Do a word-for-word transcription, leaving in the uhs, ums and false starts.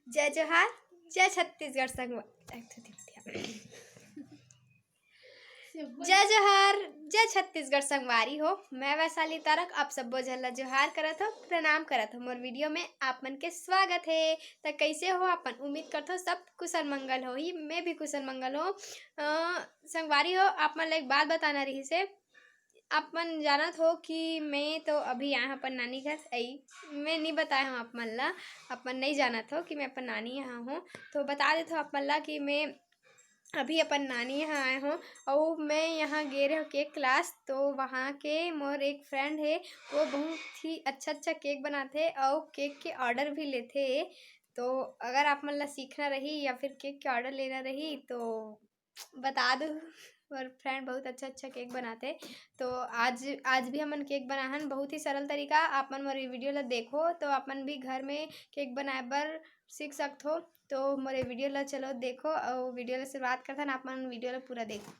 जय जोहार, जय छत्तीसगढ़ संगवा-, एक ठो दिख दिया। जय जोहार, जय छत्तीसगढ़ संगवारी हो। मैं वैशाली तारक, आप सब्बो झन ला जोहार करत हो, प्रणाम करत हो। मोर video में आप मन के स्वागत हे। त कैसे हो आप मन? उम्मीद करत हो सब कुशल मंगल होही। मैं भी कुशल मंगल हो। अ, संगवारी हो, आप मन ला एक बात बताना रहिस हे। आप मन जानत हो कि मैं तो अभी आए हूँ अपन नानी घर। अई, मैं नहीं बताए हूँ आप मन ला, आप मन नहीं जानत हो कि मैं अपन नानी यहाँ हूँ। तो बता देत हूँ आप मन ला कि मैं अभी अपन नानी यहाँ आए हूँ, अउ मैं यहाँ गे रहे हूँ cake class। तो वहाँ के मोर एक friend हे, वो बहुत ही अच्छा अच्छा cake बनाथे अउ cake के order भी लेथे। तो अगर आप मन ला सीखना रही या फिर cake के order लेना रही तो बता दो। मोर friend बहुत अच्छा अच्छा cake बनाथे। तो आज, आज भी हमन cake बनाहन, बहुत ही सरल तरीका। आप मन मोर ये video ला देखो तो आप मन भी घर में cake बनाए बर सीख सकथो। तो मोर ये video ला चलो देखो अउ video ला शुरुआत करथन, आप मन video ला पूरा देखो।